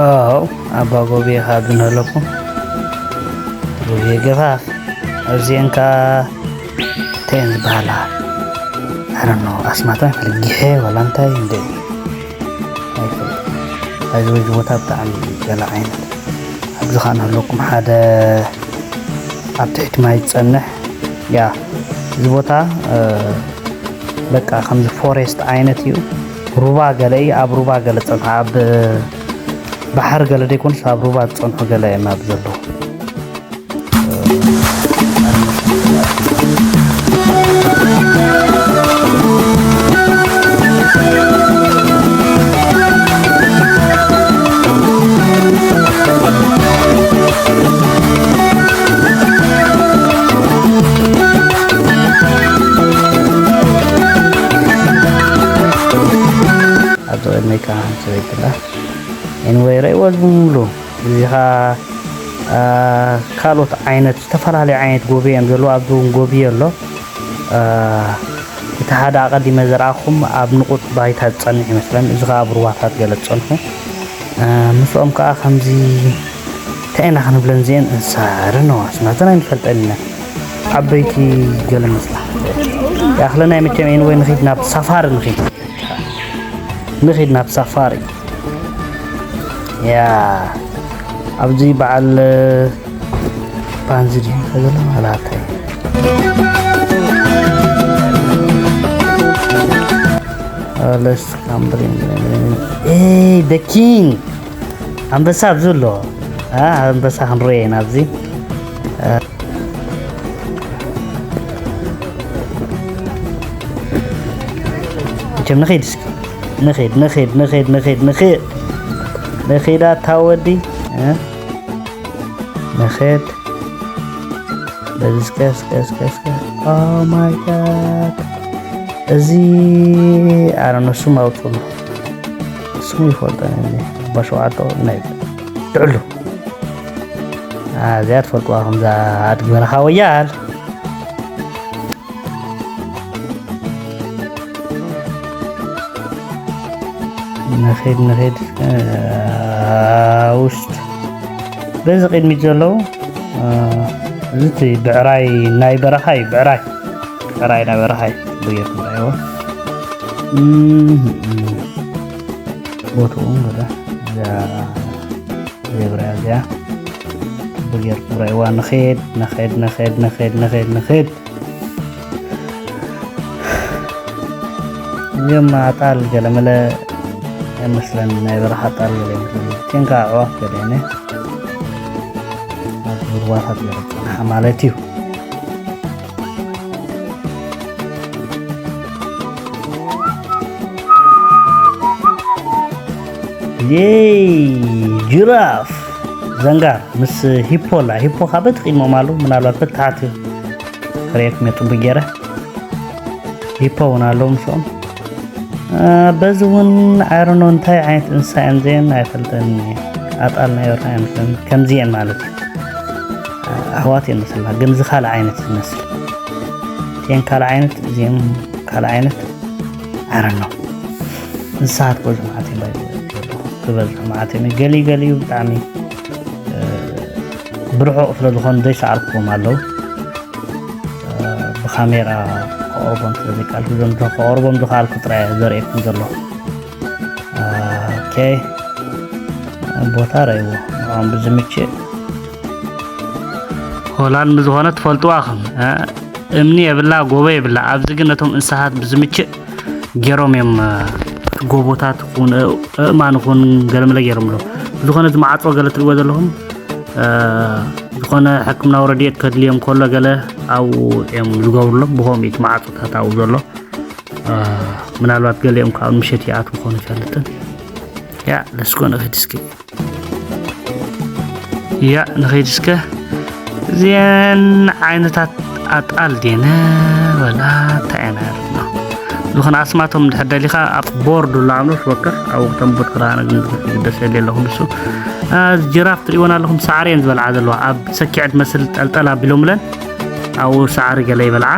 ኣው ኣባ ጎብየ ካብ ዝንህለኩም ጎብየ ገፋፍ ኣብዚአን ከኣ እንታይ እየን ዝበሃላ? ኣረኖ ኣስማታ ይፈልጥ ጊሐ ዋላ እንታይ እንደ ኣይፈልጥ። ኣብዚ ወዚ ቦታ ብጣዕሚ ገለ ዓይነት ኣብዚ ከኣ ንህለኩም ሓደ ኣብ ትሕቲ ማይ ዝጸንሕ ያ እዚ ቦታ እ፣ በቃ ከምዚ ፎሬስት ዓይነት እዩ። ሩባ ገለ እዩ፣ ኣብ ሩባ ገለ ጸንሑ፣ ኣብ ባሕሪ ገለ ደይኮኑስ ኣብ ሩባ ዝጸንሑ ገለ እዮም ኣብ ዘለዉ። ኣብዚ ቅድመይ ከዓ ሓንቲ ሰበይቲ ኣላ። ኤኒወይ፣ ረእይዎ እዚ ብምሉ። እዚ ኸዓ ካልኦት ዓይነት ዝተፈላለዩ ዓይነት ጎብየ እዮም ዘለዉ። ኣብዚ እውን ጎብየ ኣሎ። እቲ ሓደ ኣቐዲመ ዘርኣኹም ኣብ ንቑጽ ባይታ ዝጸንሕ ይመስለን። እዚ ኸዓ ኣብ ሩባታት ገለ ዝጸንሑ ምስኦም ከዓ ከምዚ እንታይ ኢና ክንብለን እዚአን እንሳርን ነዋስና ዘን ኣይንፈልጠን ኢና። ዓበይቲ ገለ መስላ ያኽለና ይመቸም። ኤንወይ ንኺድ ናብ ሳፋሪ ንኺድ ንኺድ ናብ ሳፋሪ። ያ ኣብዚ በዓል ባንዚ ድዩ ከዘሎ ማላታይ ለስ ካምብሪን the king ኣንበሳ ኣብዚ ኣሎ። ኣንበሳ ክንሪኦ ኢና ኣብዚ። መቸም ንኸይድ እስኪ ንኸይድ ንኸይድ ንኸይድ ንኸይድ ንኸይድ ንኸይድ ኣታ ወዲ ንኸይድ በዚ እስከ እስከ እስከ እስከ oh my god እዚ ኣረ ነሱ ማውፅሉ ስሙ ይፈልጠ ባሸዋዓቶ ናይ ትዕሉ እዚኣ ትፈልጥዋ ከምዛ ኣድግበረኻ ወያል ንኸይድ ንኸይድ ውስጥ በዚ ቅድሚት ዘለዉ እዚ ብዕራይ ናይ በረኻ እዩ። ብዕራይ ብዕራይ ናይ በረኻ እዩ። ብጌርኩም ራይዎ ቦትኡ ገለ ዜብራ እዚኣ ብጌርኩም ራይዋ። ንኸይድ ንኸይድ ንኸይድ ንኸይድ ንኸይድ ንኸይድ እዚኦም ኣጣል ገለመለ ኣይመስለን ናይ በረኻ ኣጣል ገለ ይመስለኒ ቴንካ ኣዕዋፍ ገለ ነ ኣብ ሩባታት ገለ ዝፀንሓ ማለት እዩ። ይ ጅራፍ ዘንጋር ምስ ሂፖ ኣላ። ሂፖ ካብ በቲ ቅድሞም ኣሉ ምናልባት በቲ ታሕቲ ክርእየኩም እየ ጽቡቅ ገይረ። ሂፖ እውን ኣለዉ ምስኦም። በዚ እውን ኣይሮኖ እንታይ ዓይነት እንስሳ እየን ዘየን ኣይፈልጠን። ኣጣል ናይ ወርና እየን ከምዚአን ማለት እዩ። ኣሕዋት እየን መስልና ግን እዚ ካልእ ዓይነት ዝመስል እቲአን ካልእ ዓይነት እዚአን ካልእ ዓይነት ኣይሮኖ። እንስሳት ክበዝሑ መዓት እዮም ባይ ዘለኹ ክበዝሑ መዓት እዮም ገሊ ገሊኡ ብጣዕሚ ብርሑቕ ስለ ዝኾኑ ዘይሰኣልኩዎም ኣለዉ። ብካሜራ ከቕርቦም ስለ ዘይከኣልኩ እዞም ከቕርቦም ዝኸኣልኩ ጥራይ ዘርእየኩም ዘሎ። ኦኬ ቦታ ረእይዎ ንዕኦም ብዝምችእ ሆላንድ ምዝኾነ ትፈልጥዋ ኸም እምኒ የብላ ጎቦ የብላ ኣብዚ ግን ነቶም እንስሳት ብዝምችእ ገይሮም እዮም ጎቦታት ኹን እእማን ኹን ገለመለ ገይሮም ኣሎ ዝኾነ ዝመዓፅዎ ገለ ትሪእዎ ዘለኹም ዝኾነ ሕክምናዊ ረድኤት ከድልዮም ከሎ ገለ ኣብኡ እዮም ዝገብሩሎም ብኸምኡ እቲ መዓፅታት ኣብኡ ዘሎ ምናልባት ገሊኦም ካብ ምሸት ይኣትዉ ኾኑ ይፈልጥን ያ ለስኮ ንኽድ እስኪ ያ ንኸይድ እስከ እዚአን ዓይነታት ኣጣል ዴነ ወላ እንታይ ኢና ያርና ዝኾነ ኣስማቶም ድሕር ደሊኻ ኣብ ቦርድ ላዕሎ ሽወከር ኣብኡ ክተንቡት ክረኣነ ግን ዝግደስ የለ ኣለኹ ንሱ ጅራፍ ትሪእወን ኣለኹም ሳዕሪ እየን ዝበልዓ ዘለዋ ኣብ ሰኪዐ ትመስል ጠልጠል ኣቢሎምለን ኣብኡ ሳዕሪ ገለ ይበልዓ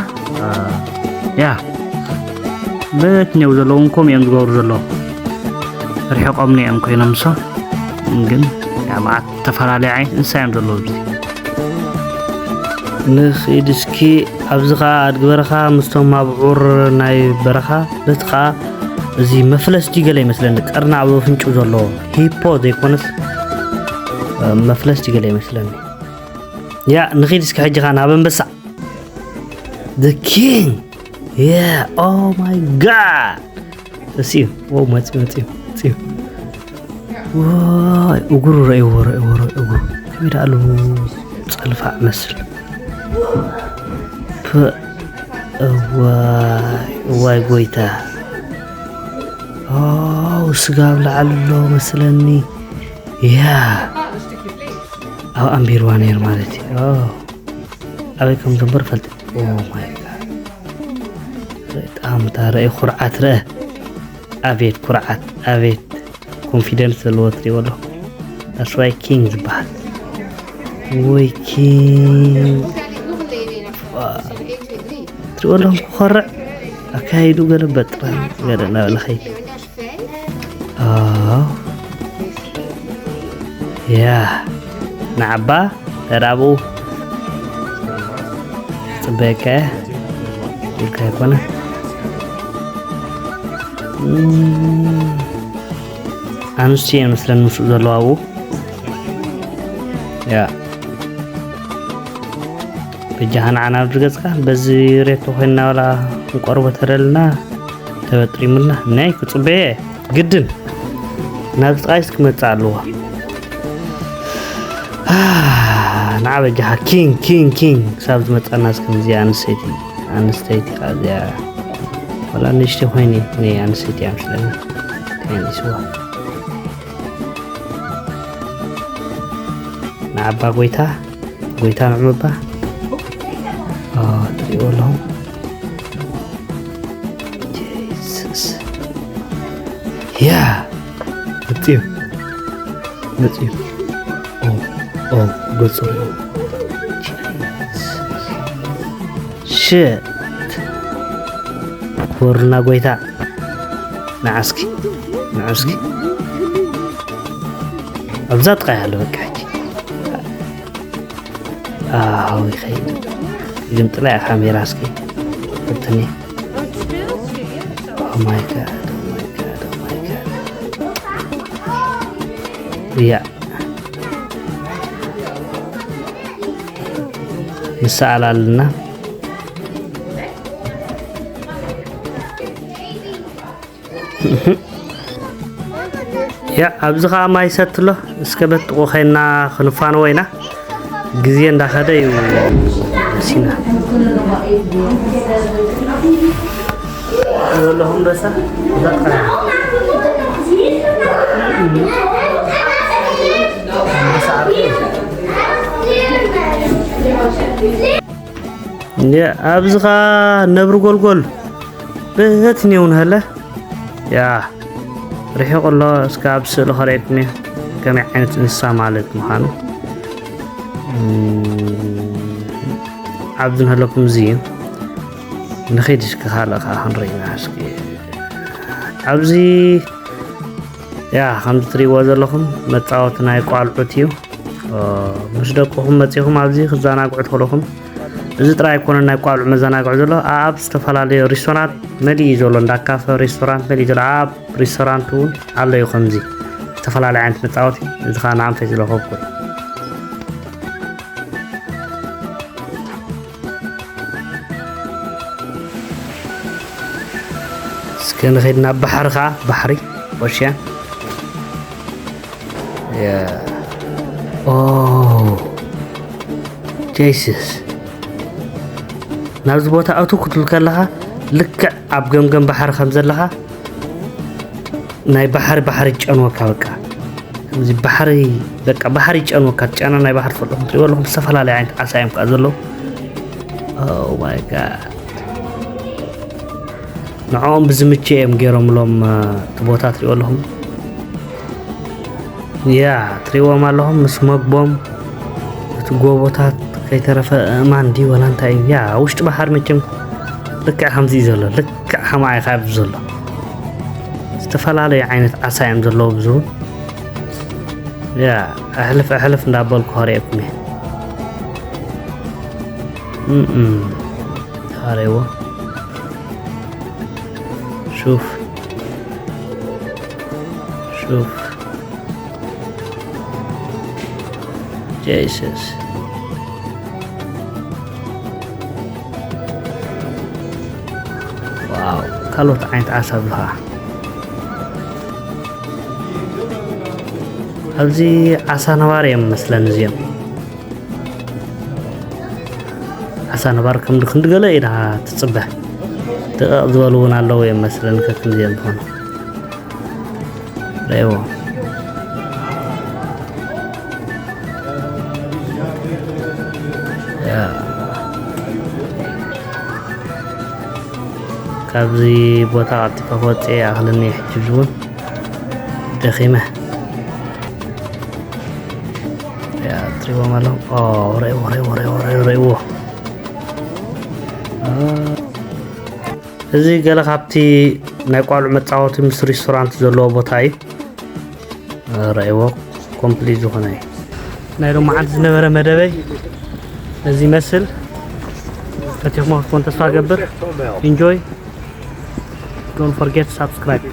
ያ በትኔው ዘለዎም ከምኡ እዮም ዝገብሩ ዘለዉ ርሒቆምኒ እዮም ኮይኖም ንሶም ግን መዓት ዝተፈላለዩ ዓይነት እንስሳ እዮም ዘለዉ እዚ ንኽኢድ እስኪ ኣብዚ ኸዓ ኣድጊ በረኻ ምስቶም ኣብዑር ናይ በረኻ በቲ ኸዓ እዚ መፍለስ ድዩ ገለ ይመስለኒ ቀርኒ ኣብ ኣፍንጭኡ ዘለዎ ሂፖ ዘይኮነስ መፍለስ ድዩ ገለ ይመስለኒ ያ ንኺድ እስኪ ሕጂ ኸዓ ናብ ኣንበሳ the king yeah oh my god እስዩ ኦ መጽ መጽ መጽ ዋይ እግሩ ረእይዎ ረእይዎ ረእይ እግሩ ከመይ ደኣሉ ጸልፋዕ መስል ፕ እዋይ እዋይ ጎይታ ው ስጋ ኣብ ላዕሊ ኣሎ መስለኒ ያ ኣብ ኣንቢርዋ ነይሩ ማለት እዩ ኣበይ ከም ዘንበር ፈልጥ ጣምታ ርአ ኩርዓት ርአ ኣቤት ኩርዓት ኣቤት ኮንፊደንስ ዘለዎ ትሪእዎ ኣለኹ ኣስዋይ ኪንግ ዝበሃል ወይ ኪንግ። ዋ። ትሪኦ ኣለኹም ክኾርዕ። ኣካይዱ ገለበጥ። ገለ እናበለ ኸይድ። ኦ። ያ። ንዓባ ተዳብኡ። ጽበቀ። ኢልካ ኣይኮነ። እም፣ ኣንስቲ እየን መስለን ምስኡ ዘለዋ ኣብኡ። ያ። በጃኻ ንዓና ኣብዚ ገጽካ በዚ ሬቶ ኮይንና ዋላ ክንቆርቦ ተደልና ተበጥሪሙልና። ናይ ክጽበየ ግድን። ናብ ጥቓይስ ክመጽእ ኣለዎ። ንዓ በጃኻ ኪንግ፣ ኪንግ፣ ኪንግ ክሳብ ዝመጻና እስከ ምስዚ ኣንስተይቲ፣ ኣንስተይቲ ከኣ እዚኣ ዋላ ንእሽተይ ኮይኒ፣ ናይ ኣንስተይቲ እያ መስለኒ። እንታይ ንስዋ? ንዓባ ጎይታ፣ ጎይታ ንዕምባ። ኦ፣ ትሪእዎ ኣለኹም። ጀሱስ። ያ፣ መጽዩ። መጽዩ። ኦ፣ ኦ፣ ገጹ ሪኦ። ጀሱስ። ሽት። ክበሩልና ጎይታ። ንዓስኪ፣ ንዓስኪ። ኣብዛ ጥቃይ ኣሎ በቃ ሕጂ። ኣው፣ ይኸይድ። ግን ጥላይ ካሜራ እስኪ። ፈትኒ። Oh my God, oh my God, oh my God። ያ። ንሰኣል ኣለና። ያ፣ ኣብዚ ኸዓ ማይ ይሰቲ ኣሎ። እስከ በጥቑ ኸይና ክንፋነዎ ኢና። ግዜ እንዳኸደ እዩ። ሲና ወለኹም በሳ። እንዴ፣ ኣብዚ ኸዓ ነብሪ ጎልጎል በትኒ እውን ሀለ። ያ፣ ርሒቑ ኣሎ። እስከ ኣብ ስእሊ ከርእየኩም እየ ከመይ ዓይነት እንስሳ ማለት ምዃኑ። እም፣ ኣብዚ ንሀለኩም እዚ እዩ። ንኸይድ እስከ ካልእ ኸዓ ክንርኢ ኢና እስኪ። ኣብዚ ያ፣ ከምዚ ትሪእዎ ዘለኹም መጻወቲ ናይ ቋልዑት እዩ። ኦ፣ ምስ ደቅኹም መጺኹም ኣብዚ ክዘናግዑ ትኽእሉ ኢኹም። እዚ ጥራይ ኣይኮነን ናይ ቋልዑ መዘናግዒ ዘሎ፣ ኣብ ዝተፈላለዩ ሪስቶራንት መሊኡ እዩ ዘሎ፣ እንዳ ካፈ ሪስቶራንት መሊኡ ዘሎ። ኣብ ሪስቶራንት እውን ኣሎ እዩ ከምዚ ዝተፈላለየ ዓይነት መጻወቲ። እዚ ኸዓ ንኣንፈይ ዝለኸብኩ እዩ። እስከ ንኸይድ ናብ ባሕሪ ኸዓ፣ ባሕሪ፣ ኦሽያን። ያ። ኦ፣ ጀሱስ። ናብዚ ቦታ ኣቱ ክትብል ከለኻ፣ ልክዕ ኣብ ገምገም ባሕሪ ከም ዘለኻ፣ ናይ ባሕሪ፣ ባሕሪ ይጨንወካ በቃ። ከምዚ ባሕሪ፣ በቃ ባሕሪ ይጨንወካ። ጨና ናይ ባሕሪ ትፈልጡ፣ ክትሪእዎ ኣለኹም፣ ዝተፈላለዩ ዓይነት ዓሳ እዮም ከኣ ዘለዉ። Oh my God። ንዕኦም ብዝምቹ እዮም ገይሮምሎም፣ እ፣ እቲ ቦታ ትሪእዎ ኣለኹም። ያ፣ ትሪእዎም ኣለኹም ምስ መግቦም፣ እቲ ጎቦታት ከይተረፈ እማን ድዩ ወላ እንታይ እዩ? ያ፣ ውሽጢ ባሕሪ መቸም ልክዕ ከምዚ እዩ ዘሎ። ልክዕ ከማይ እዩ ካብ ዘሎ። ዝተፈላለዩ ዓይነት ዓሳ እዮም ዘለዉ ብዙ። ያ፣ ኣሕልፍ ኣሕልፍ እንዳበልኩ ከርእየኩም እየ። እም፣ እም። ታሬዎ። ሹፍ። ሹፍ። ጀሱስ። ዋው፣ ካልኦት ዓይነት ዓሳ ብኸዓ። ኣብዚ ዓሳ ነባሪ እዮም መስለኒ እዚኦም። ዓሳ ነባሪ ከም ክንዲ ገለ ኢና ትጽበ። ደቀቕ ዝበሉ እውን ኣለዉ እዮም መስለኒ ከክንዲኦም ዝኾኑ። ረእዎ። ያ። ካብዚ ቦታ ቀልጢፈ ክወፅእ ይኣኽለኒ እዩ ሕጂ እውን ደኺመ። ትሪቦም ኣለኹም። ኦ፣ ረእዎ፣ ረእዎ፣ ረእዎ፣ ረእዎ፣ ረእዎ። አ፣ እዚ ገለ ካብቲ ናይ ቋልዑ መጻወቲ ምስ ሪስቶራንት ዘለዎ ቦታ እዩ። ረእዎ፣ ኮምፕሊት ዝኾነ እዩ። ናይ ሎማዓንቲ ዝነበረ መደበይ እዚ ይመስል። ፈቲኹሞ ክትኮን ተስፋ ገብር። ኢንጆይ። Don't forget subscribe.